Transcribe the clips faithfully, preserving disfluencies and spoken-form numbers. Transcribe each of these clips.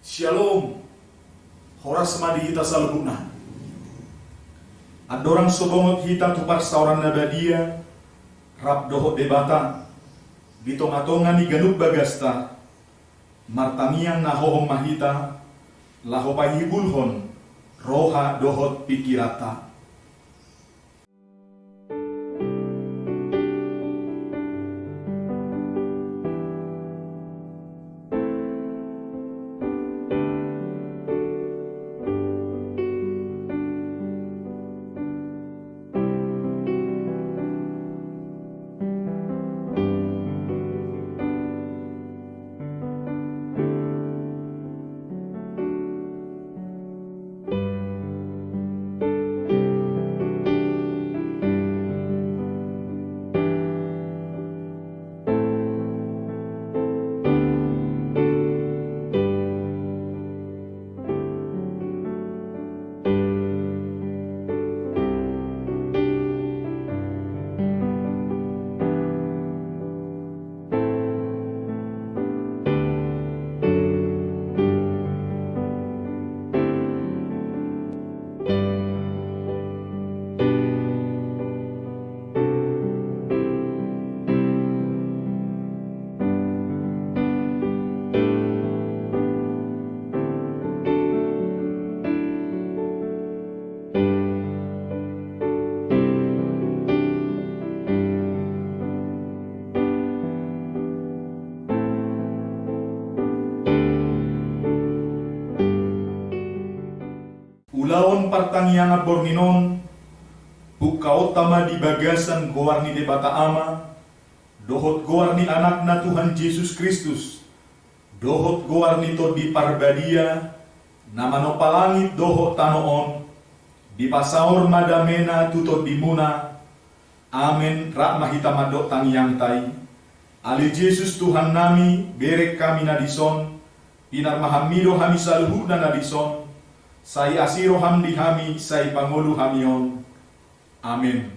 Syalom. Horas ma di hita saluhutna. Andorang so bongot hita tu parsaoran na badia rap dohot Debata di tongatonga ni ganup bagasta, martangiang na hohom ma hita laho paihibulhon roha dohot pingkiranta. Ulaon partangiangan borngin on, bungkaonta ma di bagasan goar ni Debata Ama, dohot goar ni Anakna Tuhan Jesus Kristus, dohot goar ni Tondi Parbadia, na manompa langit dohot tano on, dipasaor ma damena tu tondimuna. Amen. Rap ma hita mandok tangiangta i. Ale Jesus Tuhannami, bereng hami na dison, pinarmahanmi do hami saluhutna na dison, sai asi roham di hami, sai pangolu hami on. Amen.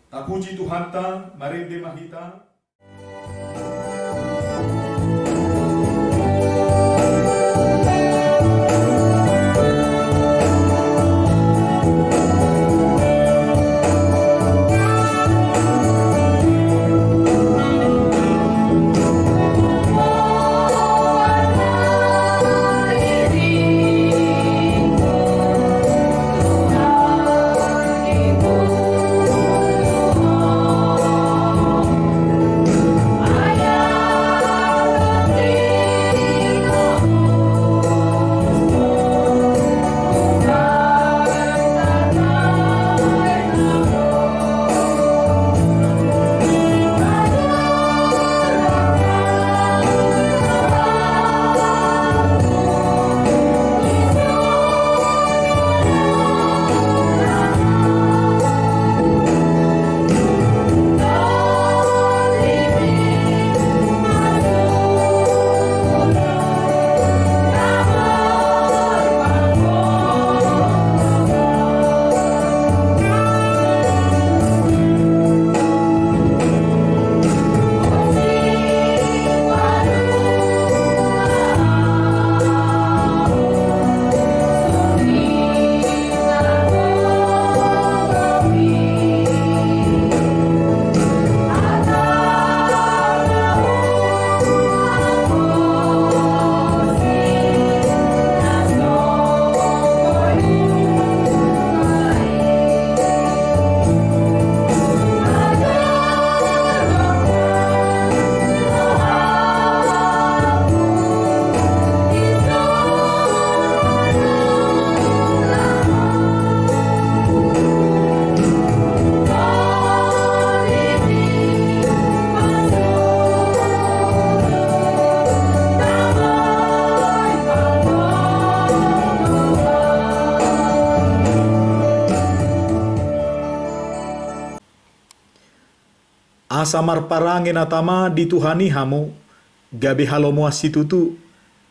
Tapuji Tuhanta, marende ma hita. Asa marparange na tama di Tuhan i hamu, gabe halomoan situtu,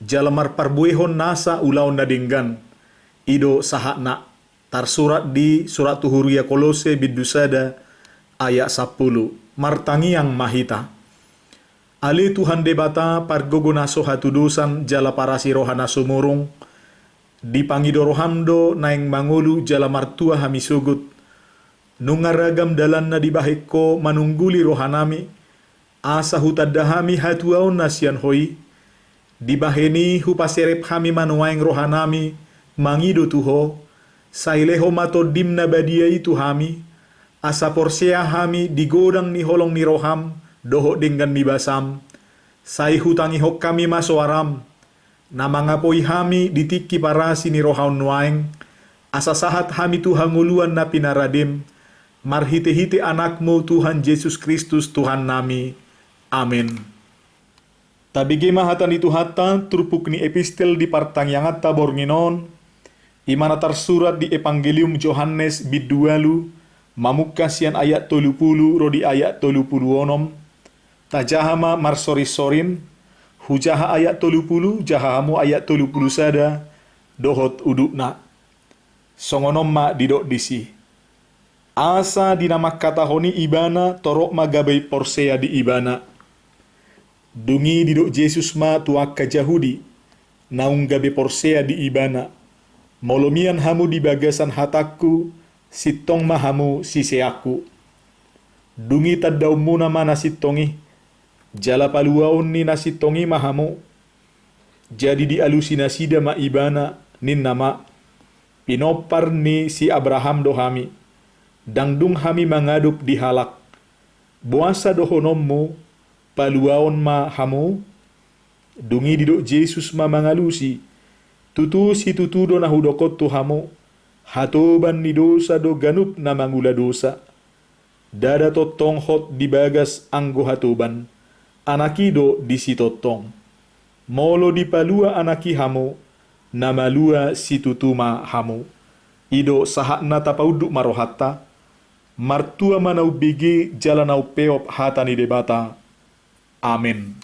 jala marparbuehon nasa ulaon na denggan. I do sahatna tarsurat di surat tu huria Kolose bindu sada ayat sampulu. Martangiang ma hita. Ale Tuhan Debata, pargogo na so hatudosan jala parasi roha na sumurung, dipangido roham do naeng mangolu jala martua hami sogot. Nunga ragam dalan na dibahen ho manungguli rohanami, asa hutanda hami hatuaon na sian ho i. Dibahen i hupaserep hami ma nuaeng rohanami mangido tu ho, sai lehon ma Tondim na badia i tu hami, asa porsea hami di godang ni holong ni roham dohot denggan ni basam, sai hutangihon hami ma soaram, na mangapoi hami di tingki parasi ni roha on nuaeng, asa sahat hami tu hangoluan na pinaradem, marhitehite Anakmu Tuhan Jesus Kristus Tuhannami. Amen. Tabege ma hata ni Tuhanta, turpuk ni epistel di partangianganta borngin on, i ma na tarsurat di Evangelium Johannes bindu ualu, mamungka sian ayat tolu pulu ro di ayat tolu pulu onom. Tajaha ma marsorinsorin, hujaha ayat tolu pulu, jaha hamu ayat tolu pulu sada, dohot udutna. Songon on ma didok disi. Asa di na mangkatahon i ibana torop ma gabe porsea di ibana. Dung i didok Jesus ma tu angka Jahudi, naung gabe porsea di ibana. Molo mian hamu di bagasan hatangku, sintong ma hamu siseanku. Dung i tandaonmuna ma na sintong i, jala paluaon ni na sintong i ma hamu. Jadi dialusi nasida ma ibana, ninna ma, pinompar ni si Abraham do hami, ndang dung hami mangadop di halak. Boasa dohononmu, paluaon ma hamu? Dung i didok Jesus ma mangalusi, tutu situtu do na hudok on tu hamu, hatoban ni dosa do ganup na mangula dosa. Ndada tongtong hot di bagas anggo hatoban, Anak i do disi tongtong. Molo dipalua Anak i hamu, na malua situtu ma hamu. I do sahatna. Tapaunduk ma rohanta. Martua ma na umbege jala na umpeop hata ni Debata. Amen.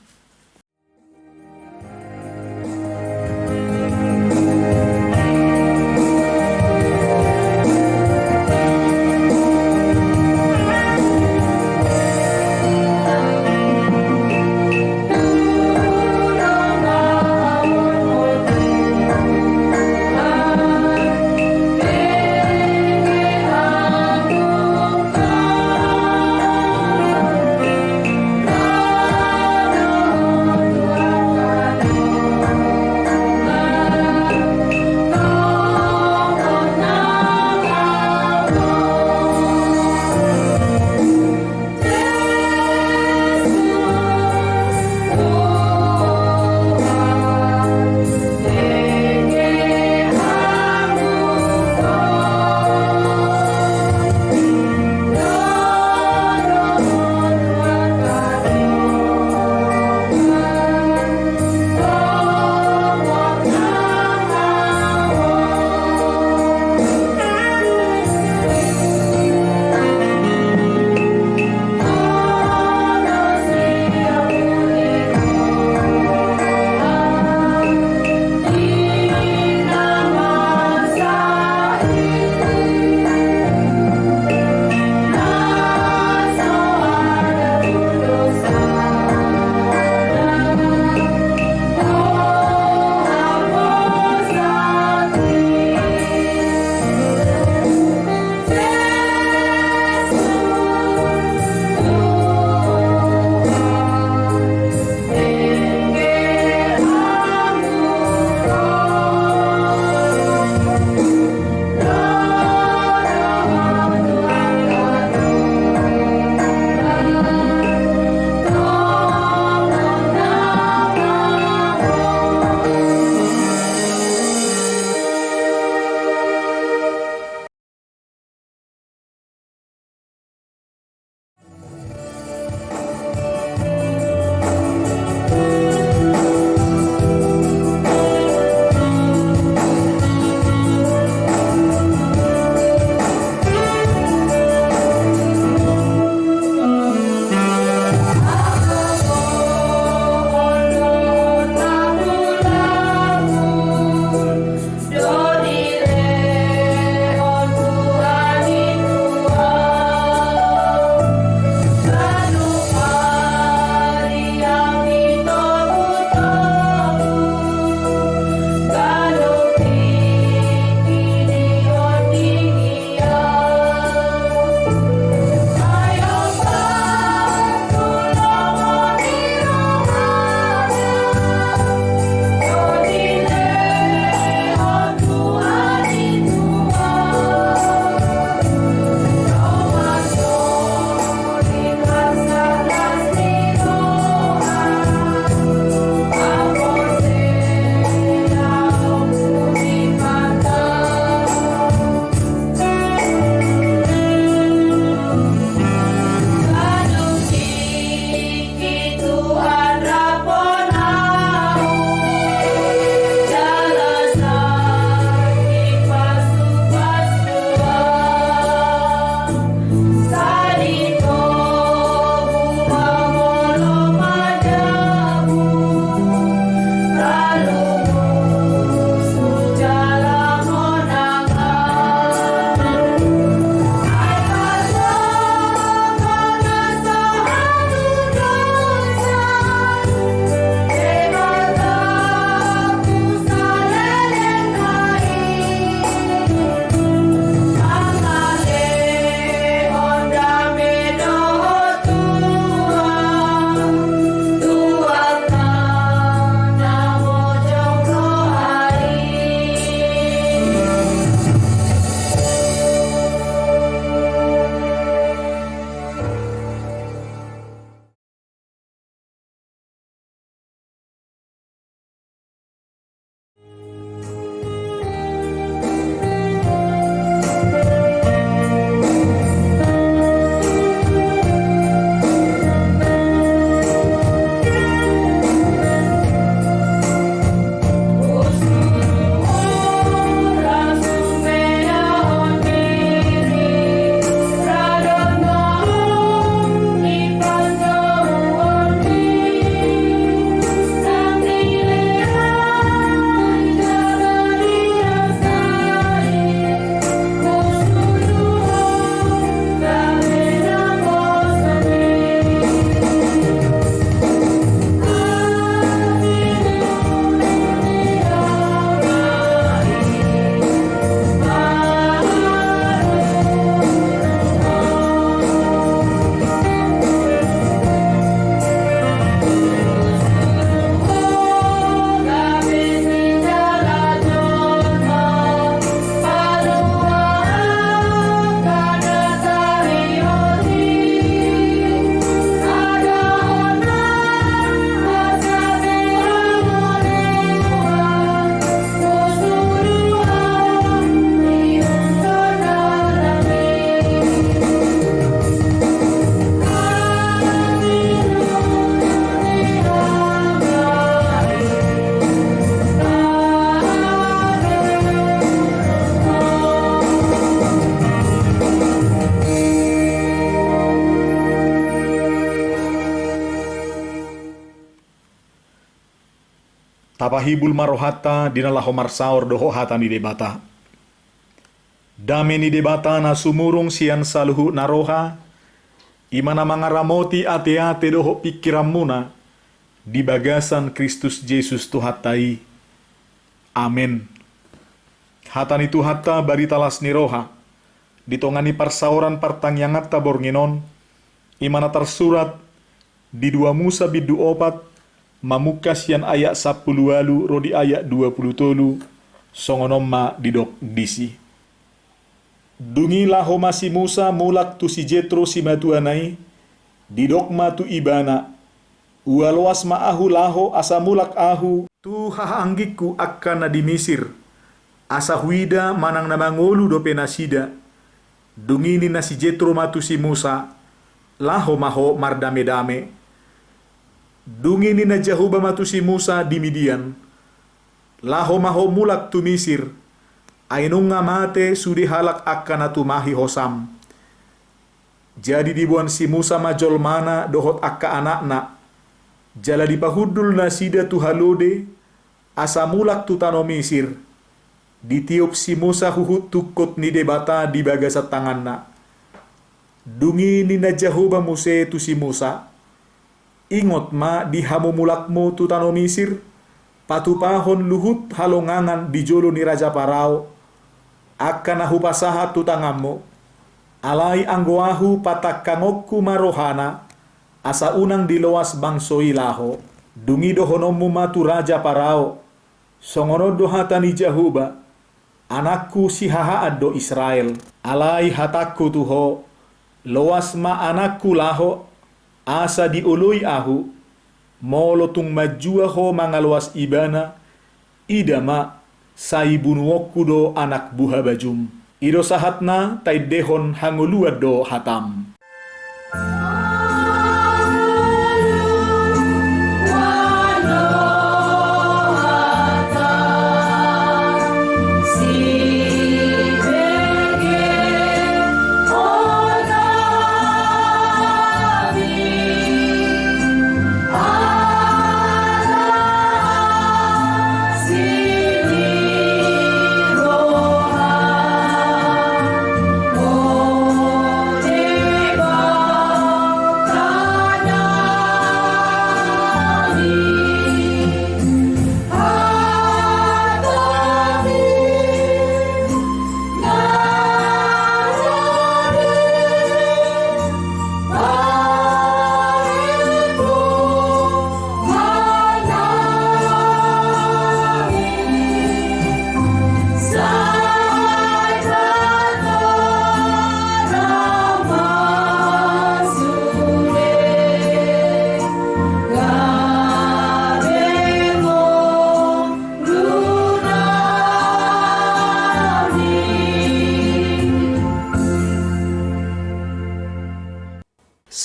Tapahibul ma rohanta di na laho marsaor dohot hata ni Debata. Dame ni Debata na sumurung sian saluhut na roha, i ma na mangaramoti ateate dohot pingkiranmuna di bagasan Kristus Jesus Tuhanta i. Amen. Hata ni Tuhanta barita las ni roha di tonga ni parsaoran partangianganta borngin on, i ma na tarsurat di dua Musa bindu opat, mamungka sian ayat sampulu ualu ro di ayat dua pulu tolu. Songon on ma didok disi. Dung i laho ma si Musa mulak tu si Jetro simatuana i, didok ma tu ibana: Ua loas ma ahu laho asa mulak ahu tu hahaanggingku angka na di Misir, asa huida manang na mangolu dope nasida. Dung i ninna si Jetro ma tu si Musa: Laho ma ho mardamedame. Dung i ninna Jahowa ma tu si Musa di Midian: Laho ma ho mulak tu Misir, ai nunga mate sude halak angka na tumahi hosam. Jadi diboan si Musa ma jolmana dohot angka anakna, jala dipahundul nasida tu halode, asa mulak tu tano Misir. Ditiop si Musa huhut tungkot ni Debata di bagasan tanganna. Dung i ninna Jahowa muse tu si Musa: Ingot ma di hamu mulakmu tu tano Misir, patupahon luhut halongangan di jolo ni raja Parao, angka na hupasahat tu tanganmu. Alai anggo ahu patangkangonku ma rohana, asa unang diloas bangso i laho. Dung i dohononmu ma tu raja Parao: Songon on do hata ni Jahowa: Anakku sihahaan do Israel. Alai hatangku tu ho: Loas ma anakku laho, asa dioloi ahu. Molo tung manjua ho mangaloas ibana, ida ma, sai bunuonku do anak buhabajum. I do sahatna, taendehon hangoluan do hatam.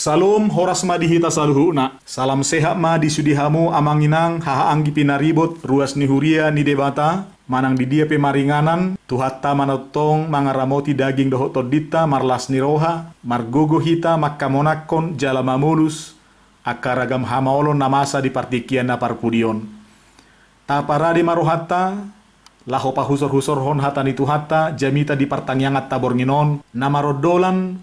Salom, horas ma di hita saluhutna. Salam sehat ma di sude hamu amang inang, hahaanggi pinaribot, ruas ni huria ni Debata, manang di dia pe maringanan. Tuhanta ma na tongtong mangaramoti daging dohot tondinta, marlas ni roha, margogo hita mangkamonangkon jala mamolus angka ragam hamaolon na masa di partingkian na parpudi on. Taparade ma rohanta, laho pahusorhusorhon hata ni Tuhanta, jamita di partangianganta borngin on, na marondolan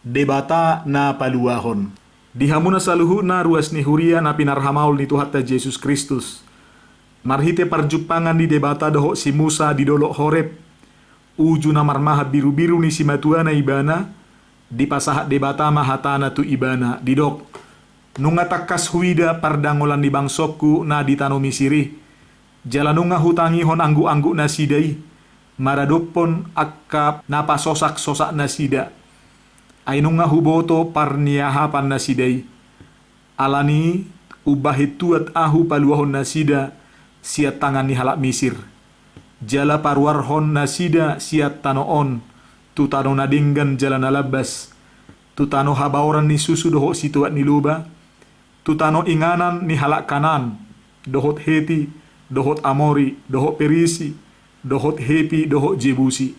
Debata na paluahon. Di hamuna saluhutna ruas ni huria na pinarhamaol ni Tuhanta Jesus Kristus. Marhite parjumpangan ni Debata dohot si Musa di dolok Horeb, uju na marmahan birubiru ni simatuana ibana, dipasahat Debata ma hatana tu ibana, didok: Nunga tangkas huida pardangolan ni bangsongku na di tano Misir i, jala nunga hutangihon anggukanggukkon nasida i, maradophon angka na pasosaksosak nasida. Ai nunga huboto parniahapan nasida i. Alani i umbahen tuat ahu paluahon nasida sian tangan ni halak Misir, jala paruarhon nasida sian tano on tu tano na denggan jala na lambas, tu tano habaoran ni susu dohot situak ni loba, tu tano inganan ni halak Kanaan, dohot Heti, dohot Amori, dohot Perisi, dohot Hepi, dohot Jebusi.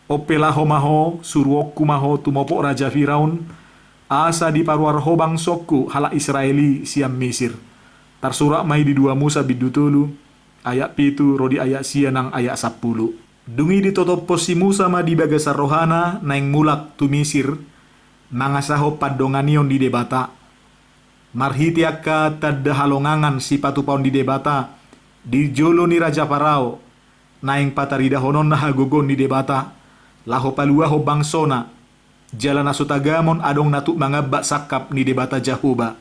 On pe laho ma ho, suruonku ma ho tumopot raja Firaun, asa diparuar ho bangsongku halak Israel i sian Misir. Tarsurat ma i di dua Musa bindu tolu, Ayat pitu ro di ayat sia nang ayat sampulu. Dung i ditotophon si Musa ma di bagasan rohana naeng mulak tu Misir, mangasahon pandonganion ni Debata. Marhite angka tanda halongangan sipatupaon ni Debata di jolo ni Raja Parao, naeng pataridahononna hagogoon ni Debata laho paluahon bangsona, jala na so tagamon adong na tuk mangamba sangkap ni Debata Jahowa.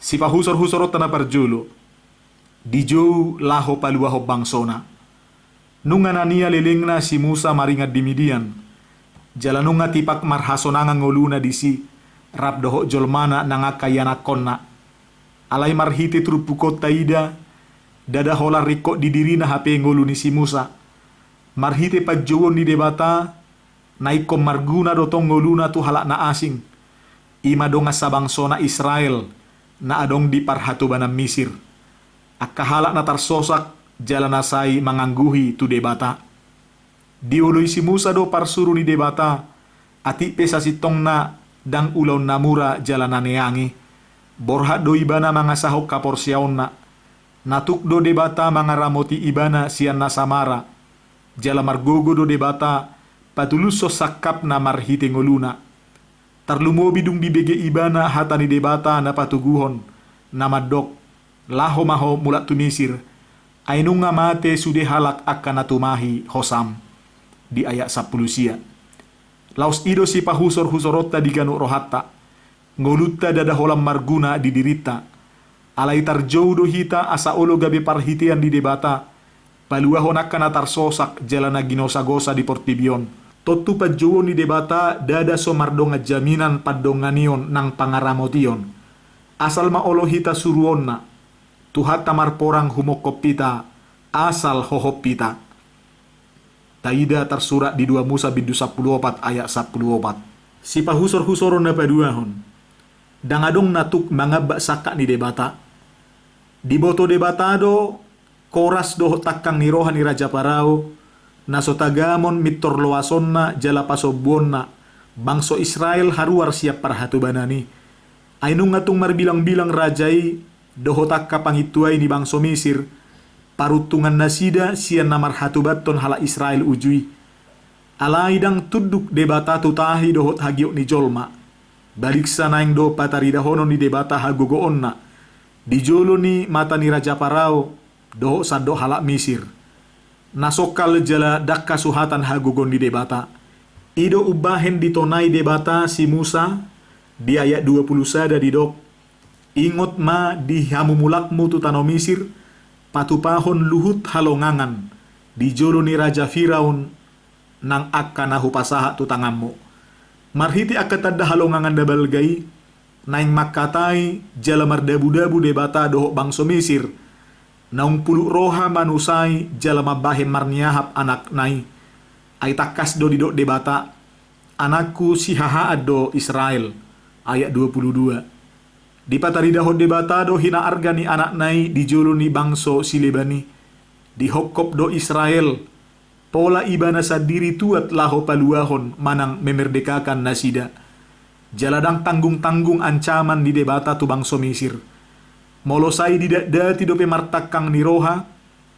Sipahusorhusoronta na parjolo, dijou laho paluahon bangsona. Nunga nania lelengna si Musa maringan di Midian, jala nunga tipak marhasonangan ngoluna disi, rap dohot jolmana nang angka ianakhonna. Alai marhite turpuk on taida, ndada holan ringkot di dirina hape ngolu ni si Musa. Marhite panjouon ni Debata, na ingkon marguna do tong ngoluna tu halak na asing, i ma dongan sabangsona Israel, na adong di parhatobanan Misir. Angka halak na tarsosak jala na sai mangangguhi tu Debata. Dioloi si Musa do parsuru ni Debata, atik pe sasintongna ndang ulaon na mura jala na neang i. Borhat do ibana mangasahon haporseaonna. Na tuk do Debata mangaramoti ibana sian na samara. Jala margogo do Debata patulushon sangkapna marhite ngoluna. Tarlumobi dung dibege ibana hata ni Debata na patoguhon, na mandok, laho ma ho mulak tu Misir, ai nunga mate sude halak angka na tumahi hosam. Di ayat sampulu sia. Laos i do sipahusorhusoronta di ganup rohanta. Ngolunta ndada holan marguna di dirinta. Alai tarjou do hita asa olo gabe parhitean ni Debata, paluahon angka na tarsosak jala na ginosagosa di portibi on. Tontu panjouon ni Debata ndada so mardongan jaminan pandonganion nang pangaramotion. Asal ma olo hita suruonna, Tuhanta marporang humophop hita, asal hohop hita. Taida tarsurat di dua Musa bindu sampulu opat ayat sampulu opat. Sipahusorhusoron na paduahon. Ndang adong na tuk mangamba sangkap ni Debata. Diboto Debata do koras dohot tangkang ni roha ni Raja Parao, na so tagamon mintor loasonna jala pasombuonna bangso Israel haruar sian parhatobanan i. Ai nunga tung marbilangbilang raja i dohot angka pangintuai ni bangso Misir, paruntungan nasida sian na marhatobathon halak Israel uju i. Alai ndang tunduk Debata tu tahi dohot hagiot ni jolma. Baliksa naeng do pataridahonon ni Debata hagogoonna di jolo ni mata ni Raja Parao dohot sandok halak Misir. Na songkal jala ndang hasuhatan hagogoon ni Debata. I do umbahen ditonai Debata si Musa di ayat dua pulu sada didok, ingot ma di hamumulakmu tu tano Misir, patupahon luhut halongangan di jolo ni Raja Firaun nang angka na hupasahat tu tanganmu. Marhite angka tanda halongangan na balga i, naeng mangkatai jala mardabudabu Debata dohot bangso Misir, naung puluk roha manusai jala mambahen marniahap anakna i. Ai tangkas do didok Debata, anakku sihahaan do Israel. Ayat dua pulu dua. Dipataridahon Debata do hinaarga ni anakna i di jolo ni bangso sileban i. Dihophop do Israel, pola ibana sandiri tuat laho paluahon manang memerdekakan nasida. Jala ndang tanggungtanggung ancaman ni Debata tu bangso Misir. Molo sai didatdati dope martangkang ni roha,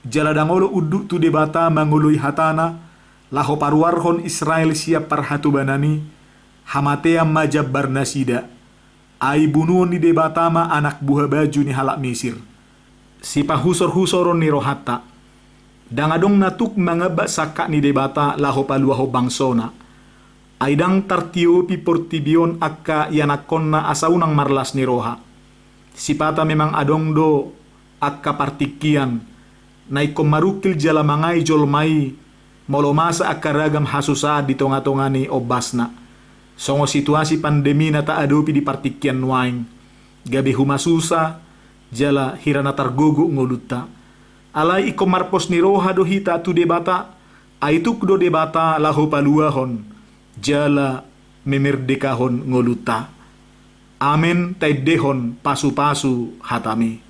jala ndang olo unduk tu Debata mangoloi hatana, laho paruarhon Israel sian parhatobanan i, hamatean ma jambar nasida. Ai bunuon ni Debata ma anak buha baju ni halak Misir. Sipahusorhusoron ni rohanta. Ndang adong na tuk mangamba sangkap ni Debata laho paluahon bangsona. Ai ndang tartiopi portibi on angka ianakhonna asa unang marlas ni roha. Sipata memang adong do angka partingkian na ingkon marungkil jala mangae jolma i, molo masa angka ragam hasusaan di tongatonga ni ombasna. Songon situasi pandemi na taadopi di partingkian nuaeng, gabe humasusa jala hira na targogo ngolunta. Alai ingkon marpos ni roha do hita tu Debata, ai tuk do Debata laho paluahon jala memerdekahon ngolunta. Amen, taendehon pasupasu hatami.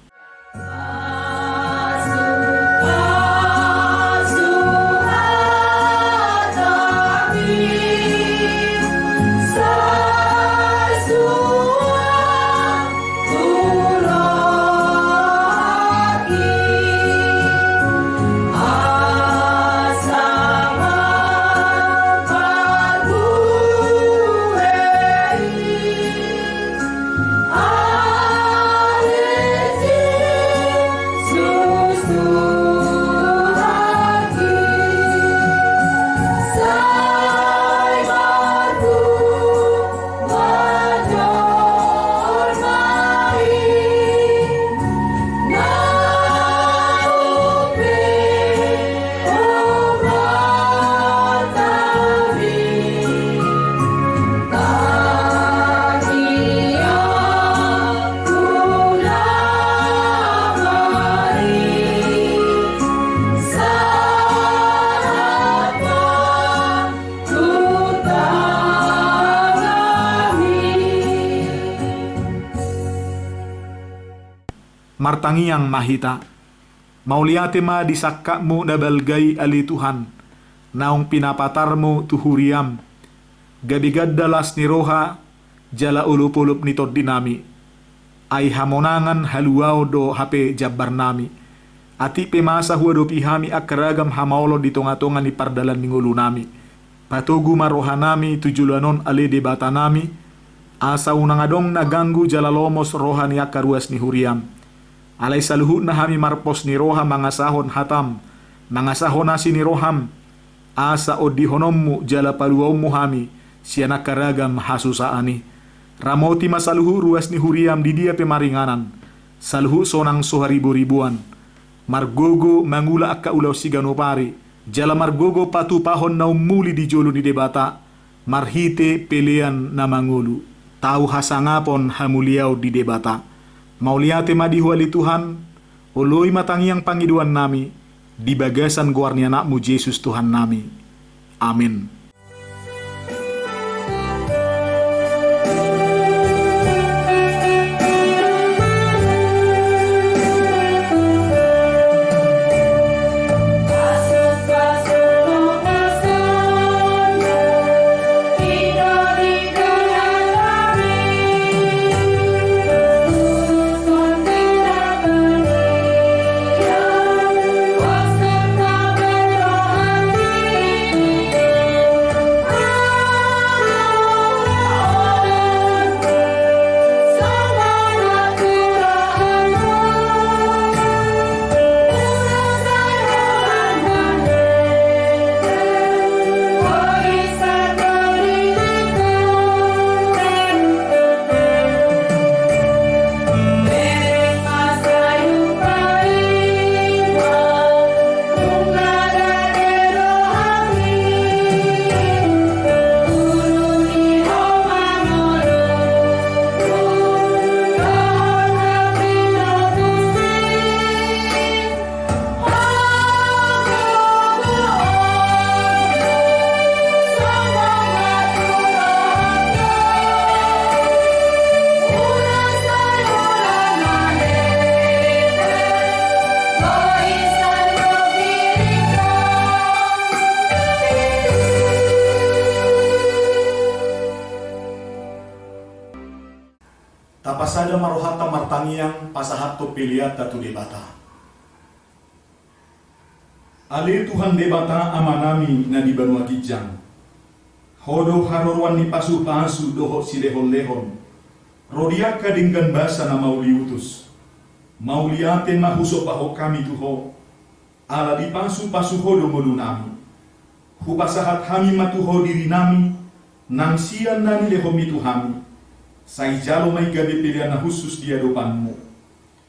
Tangiang ma hita. Mauliate ma di sangkapmu na balga i ale Tuhan, naung pinapatarmu tu huriam, gabe ganda las ni roha jala olopolop ni tondinami. Ai hamonangan, haluaon do hape jambarnami. Atik pe masa huadopi hami angka ragam hamaolon di tongatonga ni pardalan ni ngolunami. Patogu ma rohanami tu joloan on ale Debatanami, asa unang adong na ganggu jala lomos roha ni angka ruas ni huriam. Alai saluhutna hami marpos ni roha mangasahon hatam, mangasahon asi ni roham, asa ondihononmu jala paluaonmu hami sian angka ragam hasusaan i. Ramoti ma saluhut ruas ni huriam di dia pe maringanan, saluhut sonang so hariboriboan, margogo mangula angka ulaon siganup ari, jala margogo patupahon na ummuli di jolo ni Debata, marhite pelean na mangolu, tau hasangapon hamuliaon di Debata. Mauliate ma di Ho ale Tuhan, oloi ma tangiang pangidoannami, di bagasan goar ni Anakmu Jesus Tuhannami. Amen. Tapasada ma rohanta martangiang pasahathon peleanta tu Debata. Ale Tuhan Debata Amanami na di banua ginjang, Ho do haroroan ni pasupasu dohot silehonlehon ro di angka denggan basa na mauliutus. Mauliate ma husomba hami tu Ho, ala dipasupasu Ho do ngolunami. Hupasahat hami ma tu Ho dirinami, nang sian na nilehonmi tu hami. Sai jalo ma i gabe pelean na hushus di adopanmu.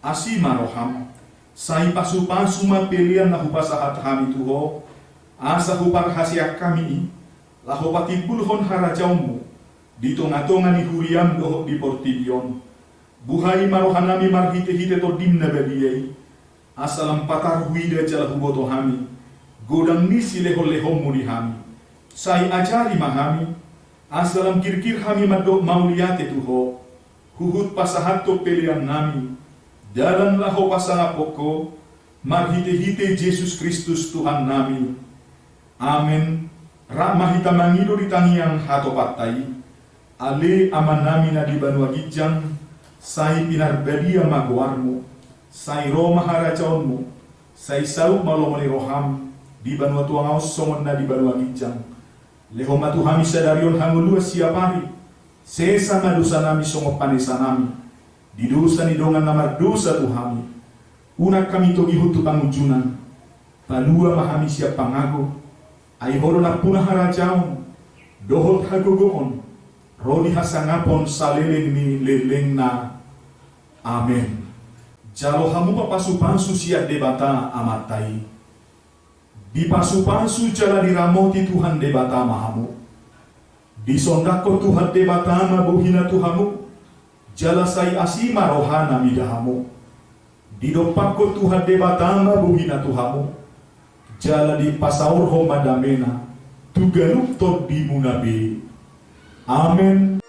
Asi ma roham, sai pasupasu ma pelean na hupasahat hami tu Ho, asa huparhaseang hami i, laho patimbulhon harajaonmu di tongatonga ni huriam dohot di portibi on. Buhai ma rohanami marhitehite Tondim na badia i, asa lam patar huida jala huboto hami godang ni silehonlehonmu di hami. Sai ajari ma hami, asa lam girgir hami mandok mauliate tu Ho, huhut pasahathon peleannami, dalan laho pasangaphon Ho, marhitehite Jesus Kristus Tuhannami. Amen. Rap ma hita mangido di tangiang hatopanta i. Ale Amanami na di banua ginjang, sai pinarbadia ma goarmu, sai ro ma harajaonmu, sai saut ma lomo ni roham, di banua tonga on songon na di banua ginjang. Lehon ma tu hami sadari on hangoluan siapari, sesa ma dosanami songon panesanami di dosa ni dongan na mardosa tu hami. Unang hami togihon tu pangunjunan, palua ma hami sian pangago, ai Ho do nampuna harajaon, dohot hagogoon, ro di hasangapon saleleng ni lelengna. Amen. Jalo hamu ma pasupasu sian Debata Amanta i. Dipasupasu jala diramoti Tuhan Debata ma hamu. Disondangkon Tuhan Debata ma bohina tu hamu, jala sai asi ma rohana mida hamu. Didompakkon Tuhan Debata ma bohina tu hamu, jala dipasaorhon ma damena tu ganup tondimuna be. Amen.